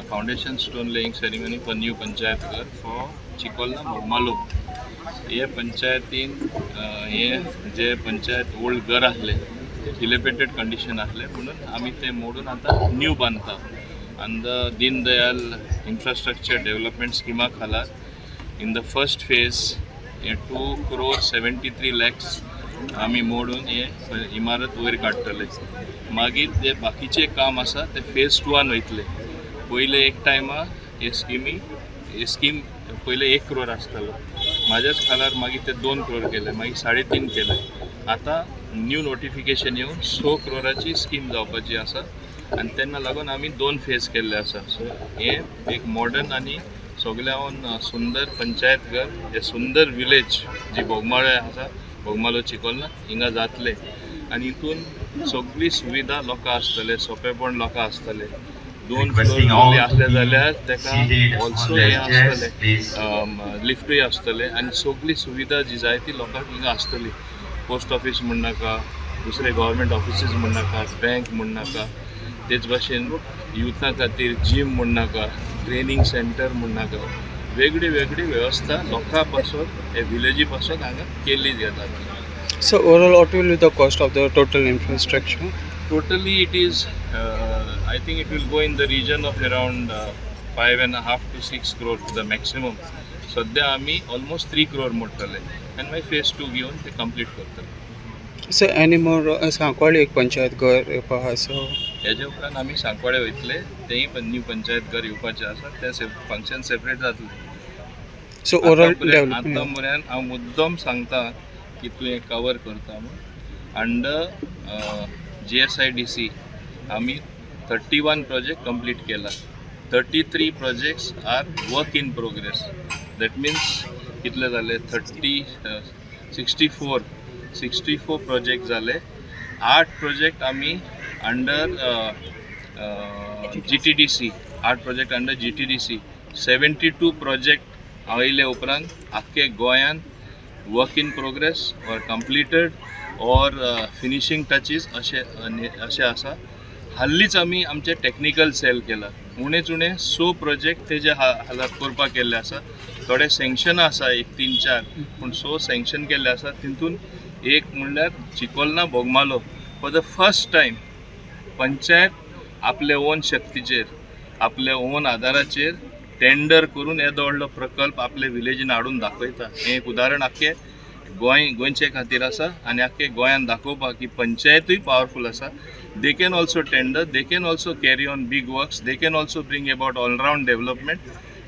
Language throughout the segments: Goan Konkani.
foundation stone laying ceremony for new panchayat ghar for Chicolna Bogmalo. हे पंचायतीन हे जे पंचायत ओल्ड घर आसले ते डिलेपेटेड कंडिशन आसले म्हणून आमी ते मोडून आतां न्यू बांदता. आनी the Deendayal infrastructure development स्किमा खाला इन the first phase हे 2 crore 73 lakhs आमी मोडून हे इमारत वयर काडटले. मागीर जे बाकीचें काम आसा ते फेज टूआन वयतले. पयले एक टायमा हे स्किमी हे स्कीम पयले 1 क्रोर आसतालो म्हाज्याच खालार, मागीर ते 2 क्रोर केले, मागीर 3.5 केले. आतां न्यू नोटिफिकेशन येवन 6 क्रोराची स्कीम जावपाची आसा आनी तेन्ना लागून आमी दोन फेज केल्ले आसा. सो हे एक मॉडर्न आनी सगळ्याहून सुंदर पंचायत घर, हे सुंदर विलेज जी बोगमाळे आसा, बोगमालो चिकोलना हिंगा जातले आनी हितून सगळी सुविधा लोकां आसतले, सोंपेपण लोकां आसतले. दोन फ्लोर आसले जाल्यार ताका ऑल्सो हें आसतलें, लिफ्टूय आसतले आनी सगळी सुविधा जी जाय ती लोकांक हिंगा आसतली. पोस्ट ऑफीस म्हणनाका, दुसरे गव्हर्मेंट ऑफिसीस म्हणनाका, बँक म्हणनाका, तेच भाशेन युथा खातीर जीम म्हणनाका, ट्रेनींग सेंटर म्हणनाका, वेगळी वेगळी वेवस्था लोकां पासत, हे विलेजी पासत हांगा केल्ली जाता. So overall, what will be the cost of the total infrastructure? Totally, it is, I think it will go in the region of around 5.5 to 6 crore to the maximum. सध्या आमी ऑलमोस्ट 3 क्रोर मोडटले आनी मागीर फेज टू घेवन ते कंप्लीट करतले. So any more Sancoale एक पंचायत घर येवपा आहा, so हेजे उपरांत आमी सांकवाळे वयतले, तेय न्यू पंचायत घर येवपाचें आसा, तें फंक्शन सेपरेट जातलें. So overall आतां development. पर्यंत हांव मुद्दम सांगता की तूं हें कवर करता म्हूण. अंडर जीएसआयडीसी आमी 31 प्रोजेक्ट कंप्लीट केला, 33 projects are work in progress. That means कितले जाले? 30, 64, 64 project जाले. आठ प्रोजेक्ट आमी अंडर जीटीडीसी, आठ project under GTDC, 72 project आयले उपरांत आख्खे गोंयांत work in progress or completed or finishing touches अशें अशें आसा. हाल्लीच आमी आमचे टॅक्निकल सेल केला, उणेच उणें स प्रोजेक्ट तेजे हालात करपाक केल्ले आसा. थोडे सँक्शनां आसा एक तीन चार, पूण स सँक्शन केल्ले आसा. तितून एक म्हणल्यार Chicolna Bogmalo, for the first time panchayat आपले ओन शक्तीचेर, आपल्या ओन आदाराचेर टेंडर करून येदो व्हडलो प्रकल्प आपले विलेजीन हाडून दाखयता. हें एक उदाहरण आख्खे गोंय गोंयचे खातीर आसा आनी आख्खे गोंयान दाखोवपाक की पंचायतूय पावरफूल आसा. They can also tender, they can also carry on big works, they can also bring about all round development,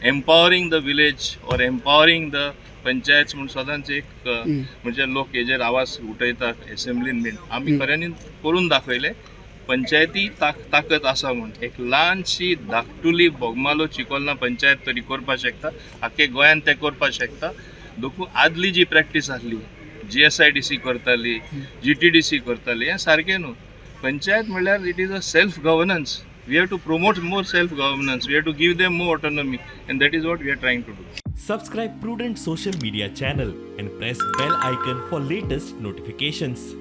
empowering the village or empowering the panchayat म्हूण सदांच एक म्हणजे लोक हेजेर आवाज उठयता एसेंब्लीन बीन. आमी खऱ्यांनी करून दाखयलें पंचायती ताकद आसा म्हूण. एक ल्हानशी धाकटुली बोगमालो चिकोलना पंचायत तरी करपाक शकता, आख्खे गोंयान तें करपाक शकता. देखून आदली जी प्रॅक्टीस आसली, जीएसआयडीसी करताली, जीटीडीसी करताली, हें सारकें न्हू. पंचायत म्हणल्यार it is a self governance. We have to promote more self governance, we have to give them more autonomy, and that is what we are trying to do. Subscribe Prudent Social Media channel and press bell icon for latest notifications.